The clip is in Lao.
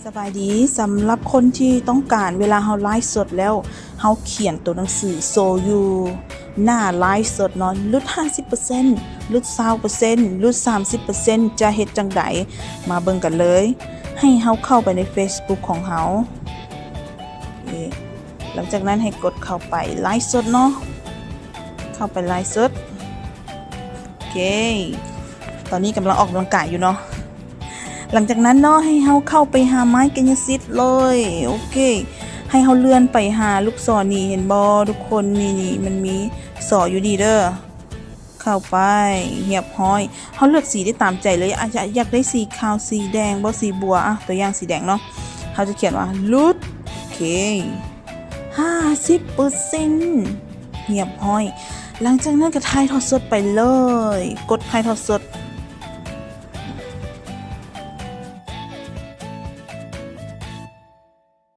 ສະບາຍດີ. ສຳລັບຄົນທີ່ຕ້ອງການເວລາເຮົາໄລຟ໌ສົດແລ້ວ ເຮົາຂຽນຕົວໜັງສືໂຊຢູ່ໜ້າໄລຟ໌ສົດເນາະ ຫຼຸດຫ້າສິບເປີເຊັນ ຫຼຸດຊາວເປີເຊັນ ຫຼຸດສາມສິບເປີເຊັນ ຈະເຮັດຈັ່ງໃດ? ມາເບິ່ງກັນເລີຍ. ໃຫ້ເຮົາເຂົ້າໄປໃນເຟສບຸກຂອງເຮົາ. ເອ ຫຼັງຈາກນັ້ນໃຫ້ກົດເຂົ້າໄປໄລຟ໌ສົດເນາະ ເຂົ້າໄປໄລຟ໌ສົດ. ໂອເຄ ຕອນນີ້ກຳລັງອອກກຳລັງກາຍຢູ່ເນາະ. ຫຼັງຈາກນັ້ນເນາະ ໃຫ້ເຮົາເຂົ້າໄປຫາໄມ້ກາຍະສິດເລີຍ. ໂອເຄ ໃຫ້ເຮົາເລື່ອນໄປຫາລູກສອນນີ້ ເຫັນບໍ່ທຸກຄົນ? ນີ້ ນີ້ ມັນມີສໍຢູ່ນີ້ເດີ. ເຂົ້າໄປ ຮຽບຮ້ອຍ. ເຮົາເລືອກສີໄດ້ຕາມໃຈເລີຍ. ອາດຈະຢາກໄດ້ສີຂາວ ສີແດງບໍ ສີບົວ. ອະ ຕົວຢ່າງສີແດງເນາະ ເຮົາຈະຂຽນວ່າຫຼຸດ ໂອເຄ ຫ້າສິບເປີເຊັນ ຮຽບຮ້ອຍ. ຫຼັງຈາກນັ້ນກໍຖ່າຍທອດສົດໄປເລີຍ. ກົດຖ່າຍທອດສົດ.